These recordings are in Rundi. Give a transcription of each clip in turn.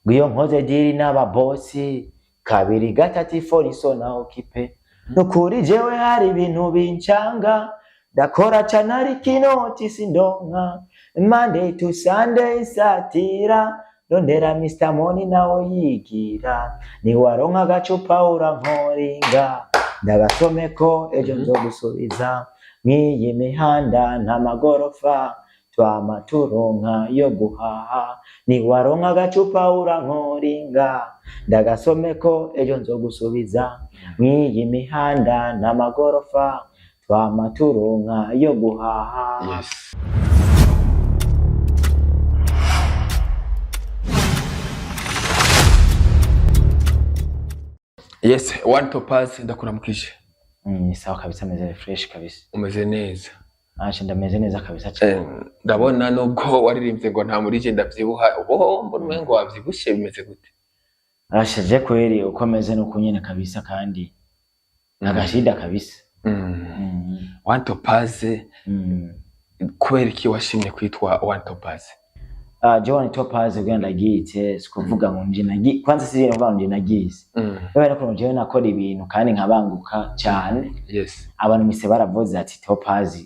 Ngo iyo nkoze deal n'ababosi, kabiri gatatu ifoni isona occupé. Nukuri jewe hari ibintu bincanga, ndakora cane ariko inoti sindonka. Monday to Sunday satira, ndondera Mr Money nawe yigira. Niwaronka agacupa urankoringa, ndagasomeko ejo nzogusubiza. Mw'iyi mihanda nta magorofa, twama turonka yo guhaha. Niwaronka agacupa urankoringa, ndagasomeko ejo nzogusubiza. Mw'iyi mihanda nta magorofa, twama turonka yo guhaha. Yes. Yes, One Topaz, ndakuramukije. Ni sawa kabisa, meze fresh kabisa. Umeze neza? Ashe, ndameze neza kabisa cyane. Ndabona nubwo waririmbye ngo nta muri je ndavyibuha, ubu mbona umengo wavyibushe, bimeze gute? Ashe, je kweli uko meze nuko nyene kabisa, kandi agashida kabisa. One Topaz, kubera iki washimye kwitwa One Topaz? Ah, je One Topaz kugira ndagiyite, sikuvuga ngo nje nagi, kwanza si kuvuga ngo nje nagize. Kubera ko jewe nakora ibintu kandi nkabanguka cyane. Abantu mise baravuze ati Topaz,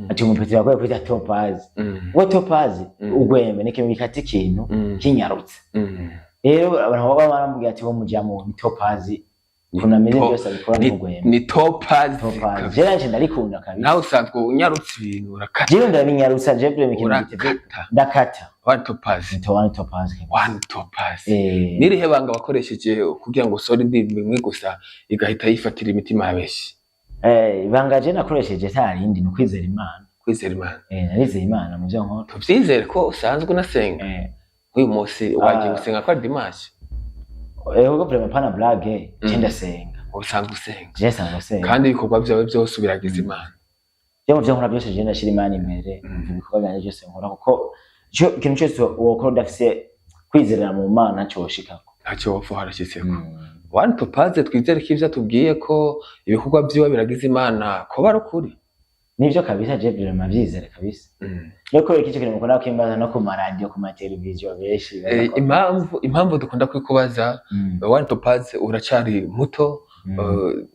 ati umupetero yakwiye kwita Topaz. Uwo Topaz, ugwembe ni ikintu gikata ikintu kinyarutse. Rero abantu baba barambwira ati wo mujamo ni Topaz, ukuntu ameze byose abikora n'ugwembe. Ni Topaz. Topaz, je nanje ndarikunda kabisa. Nawe usanzwe unyarutse ibintu, urakata. Jewe ndabinyarutsa, je vraiment ikintu giteve. Urakata. Ndakata. One Topaz. Ni One Topaz kabisa. One Topaz. Eh. Nirihe banga wakoresheje kugira ngo usore indirimbo imwe gusa igahita yifatira imitima ya benshi? Ibanga je nakoresheje nta rindi, ni ukwizera Imana. Kwizera Imana. Narizeye Imana mu byo nkora. Tuvyizere ko usanzwe unasenga? Nk'uyu munsi wagiye gusenga ko ari dimanche? Ubwo vraiment pana blague, je ndasenga. Usanzwe usenga? Je nsanzwe nsenga. Kandi ibikorwa vyawe byose ubiragiza Imana? Je mu byo nkora byose je ndashira Imana imbere mu bikorwa byanjye byose nkora, kuko ikintu cyose wokora udafise kwizerera mu Mana ntaco woshikako. Ntacyo wopfa warashyitseko. One Topaz, twizere ko ivyo atubwiye ko ibikorwa vyiwe biragiza Imana ko ari ukuri. Nivyo kabisa, je vraiment vyizere kabisa. No kubera iki kintu mukunda kwimbaza no ku maradiyo, ku mateleviziyo benshi baza Impamvu dukunda kwikubaza, One Topaz, uracari muto.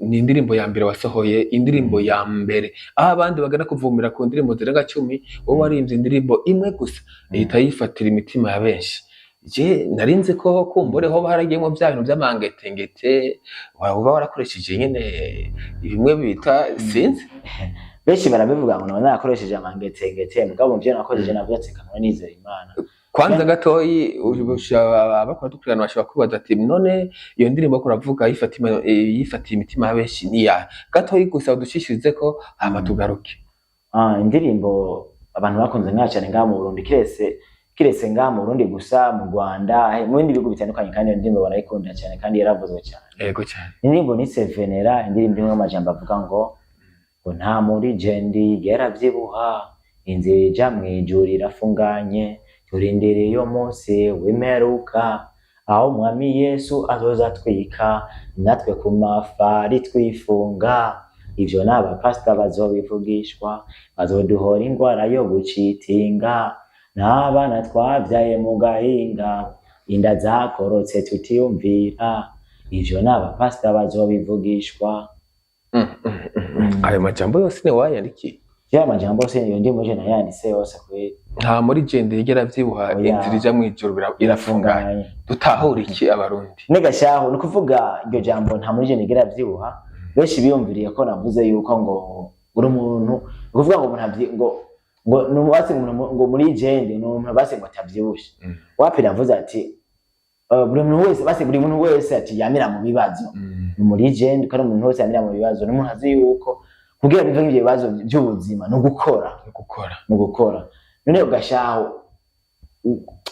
Ni indirimbo ya mbere wasohoye, indirimbo ya mbere aho abandi bagana kuvumira ku ndirimbo zirenga 10, wowe waririmbye indirimbo imwe gusa ihita yifatira imitima ya benshi. Je narinzi ko kumbure hoba haragiyemo bya bintu by'amangetengete waba warakoresheje nyene, bimwe bita sinzi. Benshi barabivuga ngo naba narakoresheje amangetengete, mugabo mu vyo nakoresheje navuze ati kamwe nizera Imana. Kwanza gatoyi, abakora dukurikirana bashobora kwibaza ati none iyo ndirimbo ko uravuga yifatiye imitima ya benshi ni ya gatoyi gusa, udushishirize ko hama tugaruke. Ah, indirimbo abantu bakunze nka cyane ngaha mu Burundi, kiretse ngaha mu Burundi gusa, mu Rwanda, mu bindi bihugu bitandukanye, kandi iyo ndirimbo barayikunda cyane kandi yaravuzwe cyane. Yego cyane. Indirimbo nise Venera, indirimbo imwe amajambo avuga ngo nta muri je ndigera vyibuha, inzira ija mw'ijuru irafunganye, turindiriye umunsi w'imperuka aho Umwami Yesu azoza atwika natwe ku mafari twifunga. Ivyo n'abapasita bazobivugishwa, bazoduhora ingwara yo gucitinga, n'abana twavyaye mu gahinga, inda zakorotse tutiyumvira. Ivyo n'abapasita bazobivugishwa. Ayo majambo yose ni wayandikiye? Ya majambo yose iyo ndimo je nayanditse yose kweli. Nta muri jende yigera vyibuha, Oya. inzira ija mw'ijuru irafunganye. Dutahura iki abarundi? Nega shaho, ni ukuvuga iryo jambo nta muri je nigera vyibuha, benshi biyumviriye ko navuze yuko ngo uri umuntu, ni ukuvuga ngo umuntu ngo ni basi umuntu ngo muri jende ni umuntu basi ngo atavyibushe. Wapi, navuze ati buri muntu wese basi, buri muntu wese ati yamira mu bibazo ni muri jende, kandi umuntu wese yamira mu bibazo ni umuntu azi yuko kugira bive nk'ivyo bibazo by'ubuzima ni ugukora. Gukora. Mu gukora. None ugashaho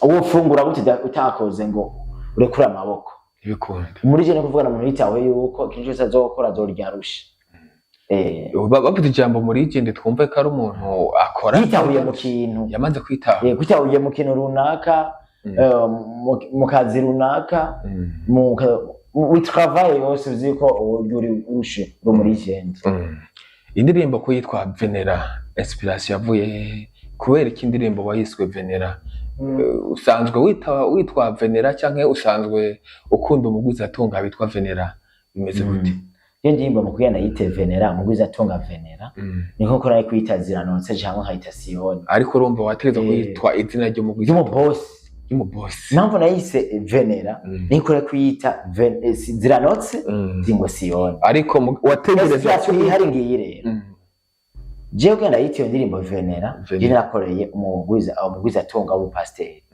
wofungura gute utakoze ngo urekure amaboko? Ntibikunda. Muri je ni kuvuga umuntu yitawe yuko ikintu cyose azokora azorya arusha. Bavuze ijambo muri jende twumve ko ari umuntu akora. Yitahuye mu kintu. Yamaze kwitaho. Kwitahuye mu kintu runaka, mu kazi runaka, mu travail yose, uzi ko uburyo uri urushe uri muri jende. Indirimbo ko yitwa Venera, inspiration yavuye he? Kubera iki indirimbo wayiswe Venera? Usanzwe witwa Venera canke usanzwe ukunda umugwizatunga witwa Venera, bimeze gute? Iyo ndirimbo mu kugira nayite Venera, mugwizatunga Venera, ni nko nari kuyita Ziranotse cyangwa nkayita Siyoni. Ariko urumva wategerezwa kuyitwa izina ry'umugwizatunga. Ry'umubosi. Ry'umubosi. Impamvu nayise Venera, niko nari kuyita Ziranotse, ngo Siyoni. Ariko wategerezwa Inspiration ihari ngiyi rero. Jewe kugira ndayita iyo ndirimbo Venera, Venera. je narakoreye umugwizatunga w'umupasiteri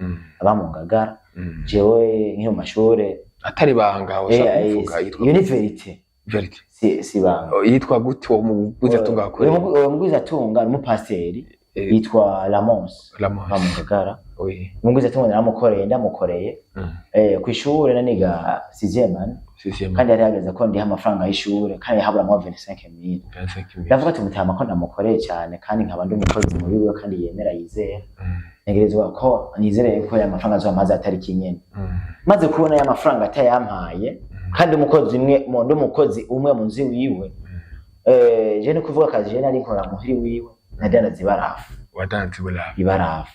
aba mu Ngagara. Jewe nkiri mu mashure, Atari banga ushaka kuvuga, yitwa iyo ni vérité. Vérité. Si banga. Oh, yitwa gute uwo mugwizatunga wakoreye? Uwo mugwizatunga ni umupasiteri yitwa Lamons, Ramos. aba mu Ngagara. Oui. Umugwizatunga naramukoreye, ndamukoreye kw'ishure naniga sixième année, Sixième. kandi yari yageze ko ndiha amafaranga y'ishure, kandi haburamwo 25 000. 25 000. Ndavuga ati mutama, ko ndamukoreye cyane kandi nkaba ndi umukozi muri we kandi yemera yizera, ntegerezwa ko nizereye ko aya mafaranga azoba atari kinyene. Maze kubona aya mafaranga atayampaye, kandi umukozi umwe mu ndi umukozi umwe mu nzu wiwe, je ni kuvuga akazi je nari nkora muhiri wiwe, nadandaza ibarafu. Wadanze ibarafu. Ibarafu.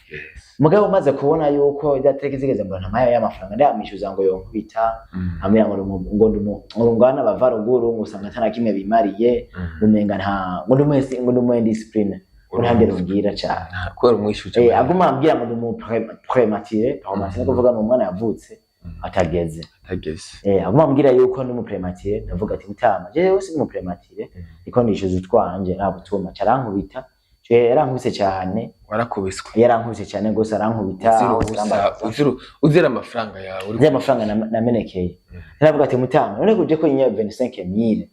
Mugabo maze kubona yuko idatariki zigeze mbona ntampaye aya mafaranga, ndayamwishuza ngo yonkubita, ambwira ngo ngo ngo ngwana bava ruguru, ngo usanga atana kimwe bimariye, umenga nta ngo ndi umu indiscipline, ngo nta ndero ngira cane. Kubera umwishyuje. Aguma ambwira ngo ndi umu prématuré. Prématuré ni kuvuga ni umwana yavutse atageze. Atageze. Aguma ambwira yuko ndi umu prématuré. Ndavuga ati mutama, jewe si umu prématuré, ndiko nishyuza utwanje nta butuma. Carankubita, yarankubise cyane. Warakubiswe. Yarankubise cyane gose, arankubita. Uzira Aho ubusa. zirambabaza. Uzira amafaranga yawe Nzi amafaranga namenekeye. Naravuga ati mutama, none kuje ko nyinya 25 000,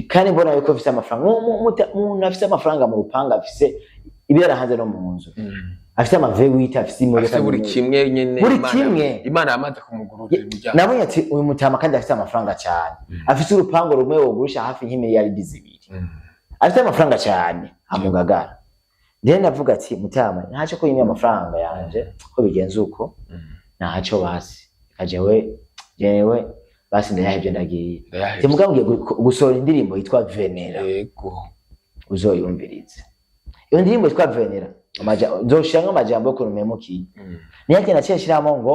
kandi mbona yuko afise amafaranga, umuntu afise amafaranga mu rupanga, afise ibirara hanze no mu nzu, afise ama V8, afise imodoka, Afise buri nini. kimwe nyene. Buri kimwe. Imana yamaze kumugururira imiryango. Nabonye ati uyu mutama kandi afise amafaranga cyane, afise urupango rumwe wogurisha hafi nk'imiliyaridi 2, afite amafaranga cyane amugagara. Rero ndavuga ati mutama, ntacyo ko yimye amafaranga yanje, ko bigenze uko, ntacyo basi, reka jewe basi ndayahevye, ndagiye. Ndayahevye. Mugabo ngiye gusohora indirimbo yitwa Venera. Uzoyumvirize iyo ndirimbo yitwa Venera. Nzoshiramwo amajambo y'ukuntu mpemukiye. Niyo kintu naciye nshiramo ngo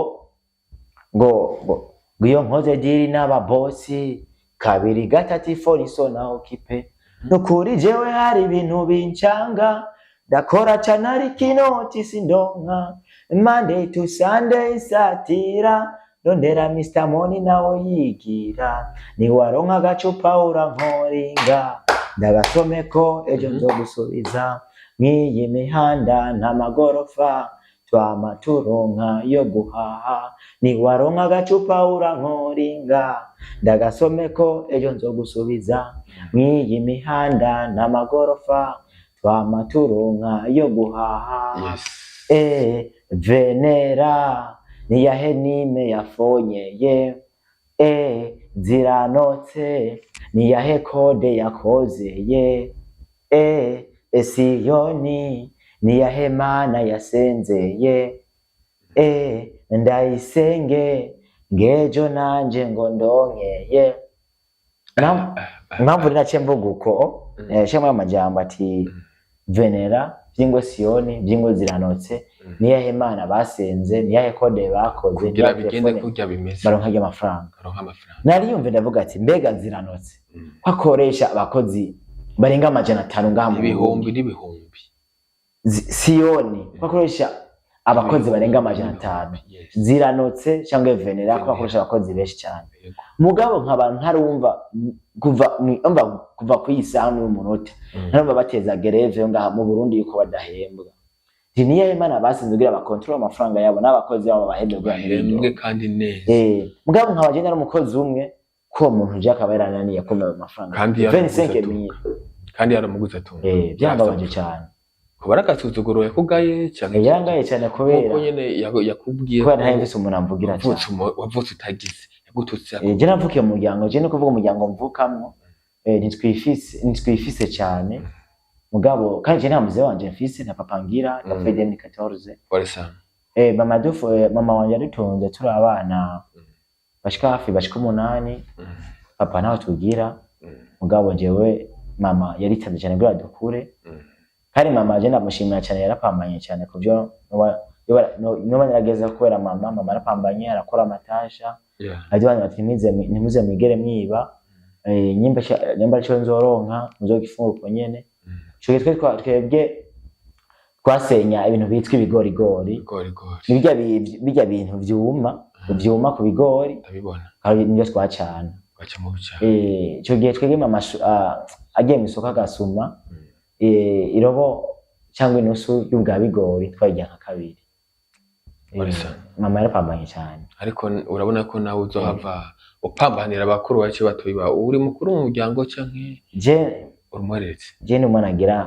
iyo nkoze deal n'ababosi kabiri gatatu iforiso naho kipe, nukuri jewe hari ibintu bincanga, ndakora cane ariko inoti sindonka, Monday to Sunday satira ndondera Mr Money nawe yigira, niwaronka agacupa urankoringa, ndagasomeko ejo nzogusubiza, mw'iyi mihanda nta magorofa twama turonka yo guhaha, niwaronka agacupa urankoringa, ndagasomeko ejo nzogusubiza, mw'iyi mihanda nta magorofa twama turonka yo guhaha. E Venera niyahe nime yafonyeye, e ziranotse niyahe code yakozeye, e Esiyoni niyahe mana yasenzeye, e ndayisenge ngejo nanje ngo ndonkeye. Impamvu rero naciye mvuga uko, nshiramo amajambo ati Venera vy'ingo Siyoni vy'ingo ziranotse, niyahe mana basenze, niyahe code bakoze, Kugira niyahe bigende telefone kurya bimeze. baronka ry'amafaranga. Baronka amafaranga. Nariyumve ndavuga ati mbega ziranotse, ko akoresha abakozi barenga 500 ngaha mu Ibihumbi Burundi, n'ibihumbi. Siyoni ko akoresha abakozi barenga 500, ziranotse cyangwa Venera ko akoresha abakozi benshi cyane, mugabo nkaba ntarumva kuva umva kuva ku isaha n'umunota, ntarumva bateza grève yo ngaha mu Burundi yuko badahembwa. Nti niyo Imana basinze kugira bakontorore amafaranga yabo n'abakozi babo bahembwe kugira Bahembwe ntibidore. kandi neza. Mugabo nkaba je nari umukozi umwe, ko uwo muntu je akaba yarananiye kumpa ayo mafaranga Kandi 25 yaramuguze mille. Kandi yaramuguze atunga. Byambabaje cyane. Kuba ari agasuzuguro yakugaye canke? Yangaye cyane kubera Nkuko nyene yakubwiye kubera ko ntari mfise umuntu amvugira wavutse cyane. Wavutse utagize, yagututse. Je navukiye mu muryango, je no kuvuga umuryango mvukamwo, ntitwifise cyane, mugabo kandi je nta muzehe wanje mfise, nta papa ngira, yapfuye 2014. Pole sana. Mama dufu, mama wanje yadutunze turi abana bashika hafi bashika 8. Papa ntawe tugira. Mugabo jewe mama yaritanze cyane kugira dukure. Kandi mama je ndamushimira cyane, yarapambanye cyane ku byo Noba ngerageza kubera mama arapambanye, arakora amatasha. Ajya bana bati ntimuze mwigere mwiba. Nyimba ico nzoronka muzogifungura uko nyene. Ico gihe twe twebwe twasenya ibintu bitwa ibigorigori. Igorigori. Ni birya bintu vyuma ku bigori. Ndabibona. Kandi nivyo twacana. Gaca mu bica. Ico gihe twebwe mama agiye mw'isoko agasuma irobo cyangwa inusu y'ubwa bigori, twayirya nka kabiri. Marisa. Mama yarapambanye cyane. Ariko urabona ko nawe uzohava upambanira abakuru bace batoyi bawe. Uri mukuru mu muryango canke Je uri umuhererezi? Je ni umwana agira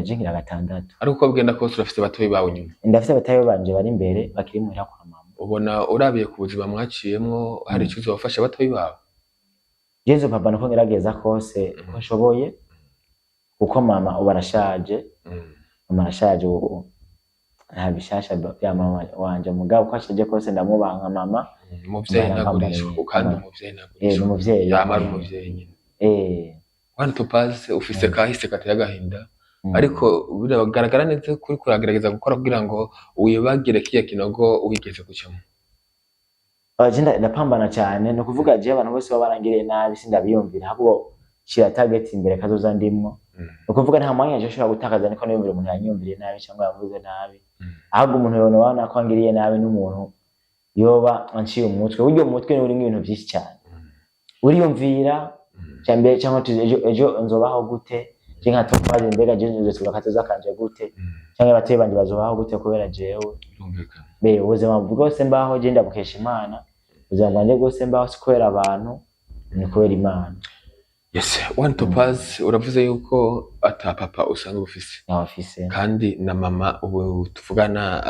je ngira gatandatu. Ariko uko bigenda kose urafite batoyi bawe inyuma. Ndafite abatayo banje bari imbere bakiri muhira kwa mama. Ubona urabiye ku buzima mwaciyemwo, hari ico uzofasha batoyi bawe? Je nzopambana uko ngerageza kose uko nshoboye, kuko mama ubu arashaje. Mama arashaje ubu, nta bishasha bya mama wanje, mugabo uko ashaje kose ndamubaha nka mama. Umuvyeyi Mama ntagurishwa. arampambaniye. Kandi umuvyeyi ntagurishwa. Ni umuvyeyi. Yama ari umuvyeyi nyine. One Topaz, ufise kahise kateye agahinda, ariko biragaragara neza ko uriko uragerageza gukora kugira ngo wibagire kiya kinogo wigeze gucamo. Je ndapambana cyane. Ni ukuvuga je abantu bose baba barangiriye nabi sindabiyumvira, ahubwo shira target imbere kazoza ndimwo. Ni ukuvuga nta mwanya je nshobora gutakaza niko niyumvira umuntu yanyumviriye nabi cyangwa yavuze nabi. Ahubwo umuntu yobona ko angiriye nabi n'umuntu yoba anciye umutwe. Burya umutwe ni urimwo ibintu byinshi cyane, uriyumvira cyambere cyangwa tuzi ejo nzobaho gute, je nka Topaz, mbega je nzotsura kazoza kanje gute, cyangwa abatuye banje bazobaho gute kubera jewe. Birumvikana. Be ubuzima bwose mbaho je ndabukesha Imana. Ubuzima bwanjye bwose mbaho si kubera abantu, ni kubera Imana. Yes, One Topaz, uravuze yuko ata papa usanzwe ufise. Nkabafise. Kandi na mama ubu tuvugana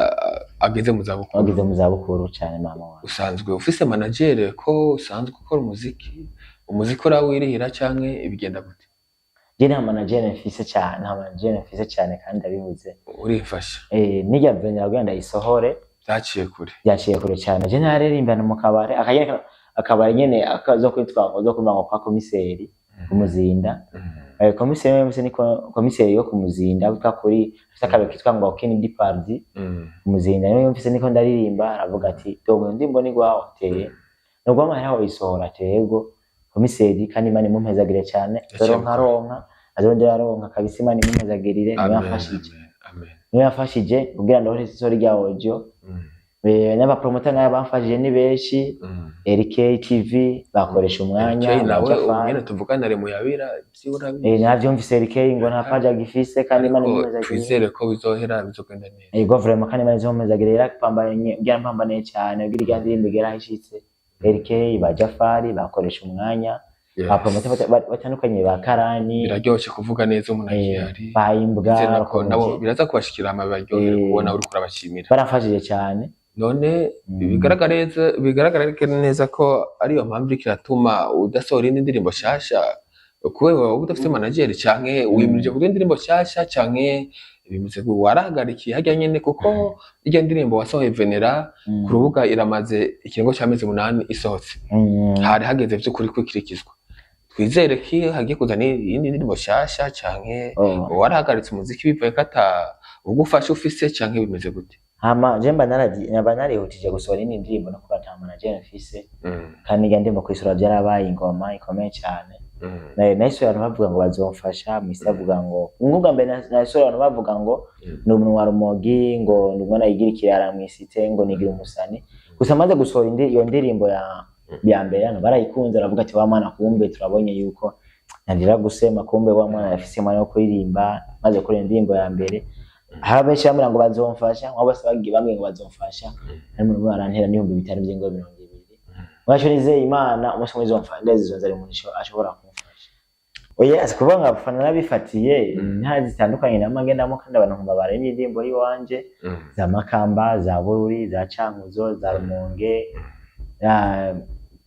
ageze mu zabukuru. Bageze mu zabukuru cyane mama wanjye. Usanzwe ufise manager ko usanzwe ukora umuziki? Umuziki urawirihira canke ibigenda gute? Je nta manager mfise cyane, nta manager mfise cyane, kandi ndabivuze. Urifasha. Nijya venera kugira ndayisohore. Byaciye kure. Byaciye kure cyane. Je naririmbana mu kabare akanyene, akabare nyene akazo kwitwa zo kuva ngo kwa komiseri kumuzinda. Komiseri wese ni komiseri yo kumuzinda witwa kuri afite akabare kitwa ngo Kennedy Pardi kumuzinda. Niyo yumvise niko ndaririmba, aravuga ati: "Dogo, ndimbo ni gwawe ateye nubwo amahera wayisohora." Atego komiseri, kandi Imana imumpezagire cyane. Yaciye Zoronka ronka azongera aronka kabisa. Imana imumpezagirire, niwe Amen, yafashije. amen, amen. Niwe yafashije kugira ngo isoro rya audio. N'abapromota nabo bamfashije ni benshi. LK TV bakoresha umwanya. LK nawe Jafari. ubu nyene tuvugana ari muyabira vy'urabizi. Navyumvise LK ngo nta paji agifise, kandi Imana Ariko imumpezagirire. twizere ko bizohera bizogenda neza. Ego vraiment, kandi Imana izompezagirire. Yarapambanye, byarampambaniye cyane kugira irya ndirimbo igere aho ishitse. LK ba Jafari bakoresha umwanya, bapromota batandukanye ba Karani. Biraryoshe kuvuga neza umuntu akihari. Ba Imbwa. Twizere ko nabo bakomeje. biraza kubashikira hama bibaryohere kubona uriko urabashimira. Barafashije cyane. None bigaragara neza ko ariyo mpamvu iriko iratuma udasohora indi ndirimbo shasha, kubera wowe udafite manager, canke wimirije kuduha indirimbo shasha, canke bimeze gute? Warahagarikiye harya nyene? Kuko irya ndirimbo wasohoye Venera ku rubuga iramaze ikiringo c'amezi 8 isohotse. Hari hageze vy'ukuri kwikirikizwa. Twizere ko hagiye kuza iyindi ndirimbo shasha, canke warahagaritse umuziki bivuye ko ata ugufasha ufise, canke bimeze gute? Hama je mba naba narihutije gusohora indi ndirimbo no kuba ata manager mfise, kandi irya ndirimbo kuyisura byarabaye ingoma ikomeye cyane. Nahise abantu bavuga ngo bazomfasha mwisi, bavuga ngo ubwa mbere nahise abantu bavuga ngo ni umuntu wa Rumogi, ngo ni umwana yigira ikirara mw'isite, ngo nigira umusani. Gusa maze gusohora iyo ndirimbo ya mbere hano barayikunze, aravuga ati: "Wa mwana, kumbe turabonye yuko nandira gusema, kumbe wa mwana yafise umwanya wo kuririmba." Maze gukora indirimbo ya mbere, hari benshi bambwira ngo bazomfasha, nko bose bagiye bambwiye ngo bazomfasha, harimo n'umwe arantera n'5000 by'ingo 20. Mwaco nizeye Imana umunsi umwe izomfasha, ndazizonza ari umuntu ashobora kumfasha. Oya, si kuvuga ngo abafana nabifatiye intara zitandukanye nama ngendamo, kandi abantu nkumva baremye indirimbo y'iwanje, za Makamba, za Bururi, za Cankuzo, za Rumonge,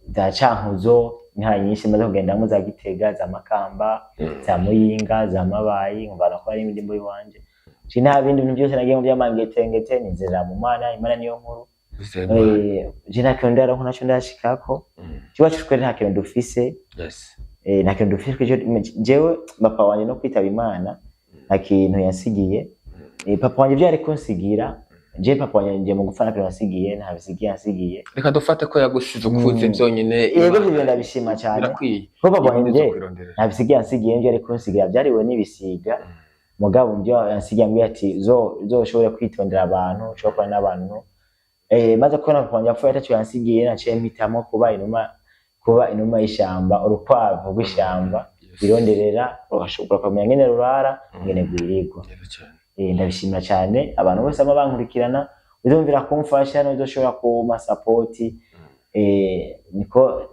za Cankuzo, intara nyinshi maze kugendamo, za Gitega, za Makamba, za Muyinga, za Mabayi, nkumva ko ari indirimbo y'iwanje. Je nta bindi bintu byose nagiye mu by'amangetengete, nizera mu Mana, Imana niyo nkuru. Wizeye Imana. Je nta kintu ndaronka, naco ndashikako. Iwacu twere nta kintu dufise. Nta kintu dufise jewe papa wanje no kwitaba Imana nta kintu yansigiye. Papa wanje ivyo yari kunsigira Je papa wanje mu gupfa ntabyo yasigiye, ntabisigiye yansigiye. Reka dufate ko yagusize ukuze byonyine. Yego, ibyo ndabishima cyane. Birakwiye. Ko papa Ibindi wanje uzokwirondera. ntabisigiye yansigiye, ibyo ari kunsigira byariwe n'ibisiga. Mugabo mu byo yansigiye ambwiye ati uzoshobore kwitondera abantu, ushobore kubana n'abantu. Maze kubona papa wanje apfuye ataco yansigiye, naciye mpitamo kuba inuma y'ishamba, urukwavu rw'ishamba. Bironderera, ugashobora kumenya ngene rurara, ngene rwirigwa. Neza cyane. Ndabishimira cyane abantu bose bama bankurikirana, uzumvira kumfasha n'uzoshobora kumpa support.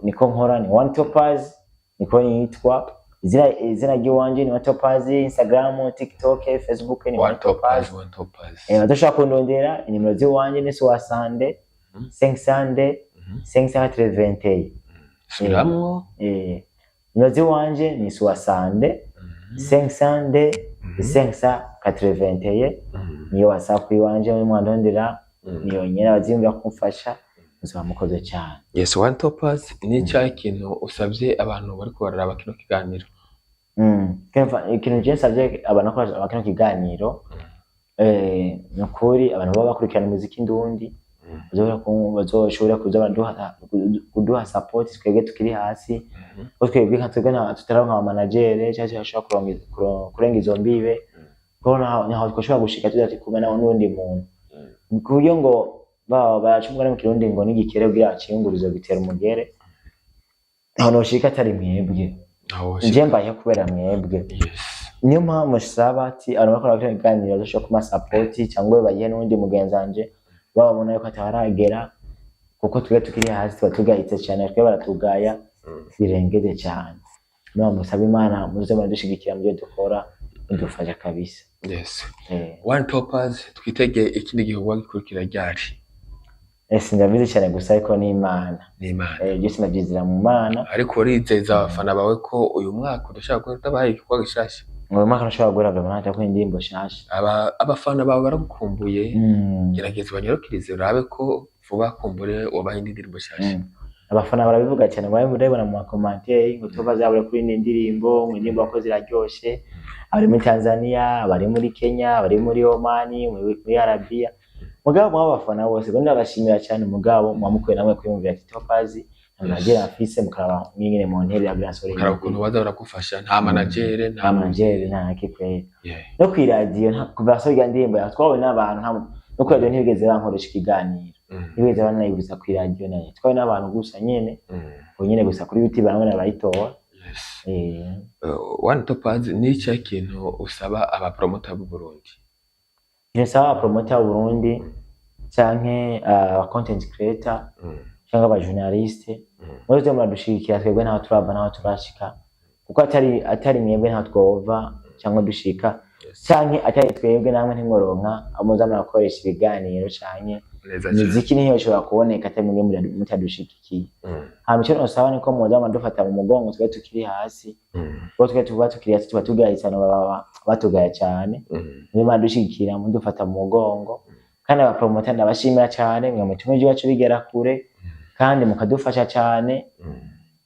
Niko nkora, ni One Topaz, niko nitwa, izina ry'iwanje ni One Topaz. Instagram, TikTok, Facebook ni One Topaz, One Topaz. Badoshobora kundondera, inimero z'iwanje ni soixante 502 581. Subiramwo. Nimero z'iwanje ni 62 502 581. Niyo WhatsApp iwanje muri mwandondera. Niyo nyene abaziyumvira kumfasha, muzoba mukoze cyane. Yes, One Topaz, ni icyahe kintu usabye abantu bariko bararaba kino kiganiro? Ikintu je nsavye abantu ko kino kiganiro, ni ukuri abantu baba bakurikirana umuziki ndundi, bazoshobora kuza kuduha support twebwe tukiri hasi, ko twebwe nka twebwe tutaronka aba manager cyangwa tudashobora kurenga izo mbibe, kuko ntaho twashobora gushika tudari kumwe nawe n'undi muntu, ku buryo ngo baba baraca umugani mu Kirundi ngo n'igikere kugira aciyunguruze gitera umugere. Ntaho noshika atari mwebwe. Aho. Nje mbayeho kubera mwebwe. Niyo mpamvu nsaba ati abantu bakora kino kiganiro bazoshobora kumpa support, cyangwa bayihe n'uwundi mugenzi wanje bababona yuko ataragera, kuko twe tukiri hasi tuba tugayitse cyane, twe baratugaya birengeje cyane. Niyo mpamvu nsaba Imana muze muradushigikira mu byo dukora, mudufasha kabisa. One Topaz, twitege ikindi gikorwa gikurikira ryari? Sindabizi cyane gusa, ariko ni Imana. Ni Imana. Byose ndabyizera mu Mana. Ariko urizeza abafana bawe ko uyu mwaka udashobora kuba utabahaye igikorwa gishasha? Mu mwaka nashobora guhura vraiment ko indirimbo shasha. Abafana bawe baragukumbuye. Gerageza ubanyarukirize, urabe ko vuba kumbure wabaha indi ndirimbo shasha. Abafana barabivuga cyane ngo murabibona mu ma commentaires, ngo tuba zabure kuri iyi ndirimbo, ngo indirimbo wakoze iraryoshe. Abari muri Tanzania, abari muri Kenya, abari muri Oman, muri Arabia, mugabo mwabo abafana bose ngo ndabashimira cyane. Mugabo mwamukwiye namwe kwiyumvira ati Topaz nta afise, mukaraba mwingene mu ntebe ya Grand. Ukaraba ukuntu baza baragufasha, nta manager, nta nta manager, nta kikwere. No kw'iradiyo kuva asohoye indirimbo yawe twahuye n'abantu, no kw'iradiyo ntibigeze bankoresha ikiganiro. Ntibigeze banayibuza kw'iradiyo, nayo twahuye n'abantu gusa nyene, ubu nyene gusa kuri YouTube bamwe barayitora. One Topaz, ni icahe kintu usaba abapromota b'u Burundi? Ikintu nsaba abapromota b'u Burundi canke aba content creator canke aba journaliste, muze muradushigikira twebwe ntaho turava ntaho turashika, kuko atari mwebwe ntaho twova cyangwa dushika, canke atari twebwe namwe ntimworonka abo muza murakoresha ibiganiro canke Neza cyane. imiziki ntiyoshobora kuboneka atari mwebwe mutadushigikiye. Hama icyo nosaba niko muza muradufata mu mugongo twe tukiri hasi, kuko twe tuba tukiri hasi tuba tugayitse, abantu baba batugaya cyane. Niyo muradushigikira mudufata mu mugongo. Kandi abapromota ndabashimira cyane, mwe mutuma ibyo iwacu bigera kure, kandi mukadufasha cyane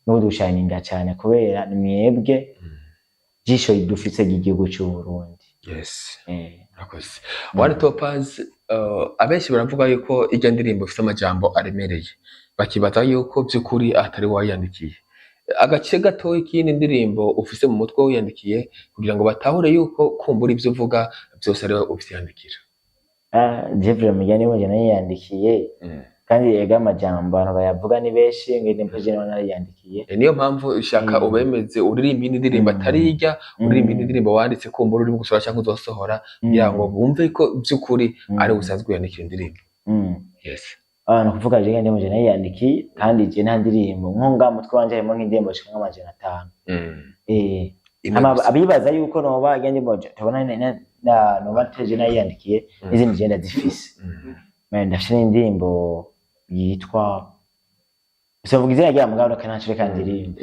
no kudushayininga cyane, kubera ni mwebwe jisho dufise ry'igihugu cy'u Burundi. Murakoze. One Topaz, abenshi baravuga yuko irya ndirimbo ifite amajambo aremereye, bakibaza yuko by'ukuri atari wayandikiye. Agace gatoya k'iyindi ndirimbo ufise mu mutwe wiyandikiye, kugira ngo batahure yuko kumbura ibyo uvuga byose ari wowe uvyandikira. Ah, je vraiment njye niwe nayiyandikiye. Kandi ega amajambo abantu bayavuga ni benshi ngo indirimbo je niwe narayiyandikiye. Niyo mpamvu ushaka ubemeze uririmba iyindi ndirimbo atari irya, uririmba iyindi ndirimbo wanditse, kumbura urimo gusohora cyangwa uzosohora, kugira ngo bumve ko by'ukuri ari usanzwe wiyandikira indirimbo. Ah, ni ukuvuga je indirimbo je nayiyandikiye, kandi je nta ndirimbo nko nga mutwe wanje harimo nk'indirimbo zishika nk'500. Imwe Hama gusa. abibaza yuko noba irya ndirimbo tubona noba teje nayiyandikiye, n'izindi je ndazifise. Ndafise n'indirimbo yitwa, sivuga izina ryayo mugabo reka ntaco, reka ndirimbe.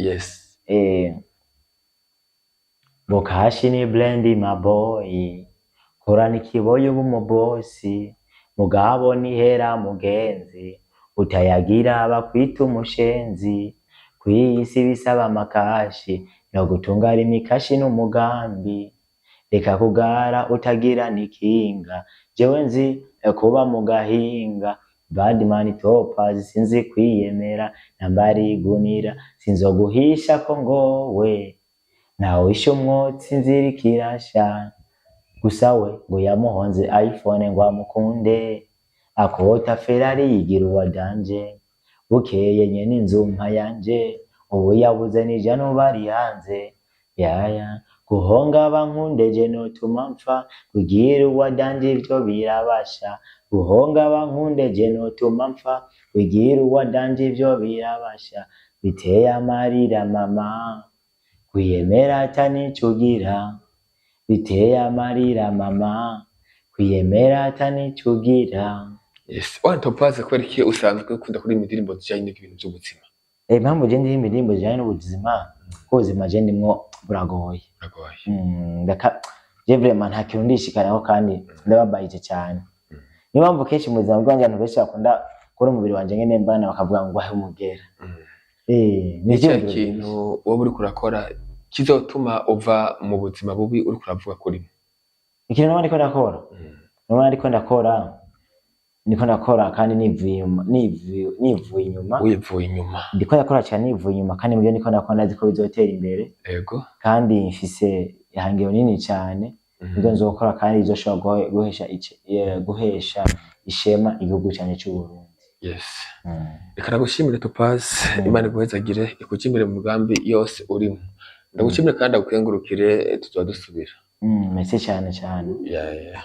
Bokashi ni blend my boy, korana ikiboyo uba umubosi, mugabo nihera mugenzi, utayagira bakwita umushenzi. Kw'iyi si bisaba amakashi, no gutunga ari imikashi n'umugambi, reka kugara utagira n'ikinga, jewe nzi Kuba mu gahinga. Badman Topaz, sinzi kwiyemera, nambari igunira, sinzoguhisha ko ngowe nawishe umwotsi, inzira ikirasha. Gusa we ngo yamuhonze iPhone ngo amukunde, akota Ferrari, yigira uwa danger. Bukeye nyene inzu mpa yanje, ubu yabuze n'ijana bari hanze yaya. Guhonga bankundeje notuma mpfa, kugira uwa danger ivyo birabasha. Guhonga bankundeje notuma mpfa, kugira uwa danger ivyo birabasha. Biteye amarira mama, kwiyemera atanicugira. Biteye amarira mama, kwiyemera atanicugira. Yes, One Topaz, kubera iki usanzwe ukunda kuririmba indirimbo zijanye n'ibintu by'ubuzima? Impamvu je ndirimba indirimbo zijanye n'ubuzima, ko ubuzima je ndimwo buragoye. Buragoye. Ndaka je vraiment nta kintu ndishikanaho kandi ndababayije cyane. Niyo mpamvu kenshi mu buzima bwanjye abantu benshi bakunda kubona umubiri wanje ngene mbana, bakavuga ngo ahe umugera. Ni Ni ikihe ivyiyumviro kintu byinshi. wowe uriko urakora kizotuma uva mu buzima bubi uriko uravuga kurimo? Ikintu naba ndiko ndakora, naba ndiko ndakora, ndiko ndakora kandi nivuye inyuma, nivuye inyuma. Wivuye inyuma. Ndiko ndakora cyane nivuye inyuma, kandi mu byo ndiko ndakora ndazi ko bizotera imbere. Kandi mfise ihangiro nini cyane ibyo nzokora, kandi bizoshobora guhesha ishema igihugu cyane cy'u Burundi. Reka nagushimire, Topaz. Imana iguhezagire, ikujye imbere mu migambi yose urimo. Ndagushimire kandi ndagukengurukire, tuzoba dusubira. Merci cyane cyane. Yeah.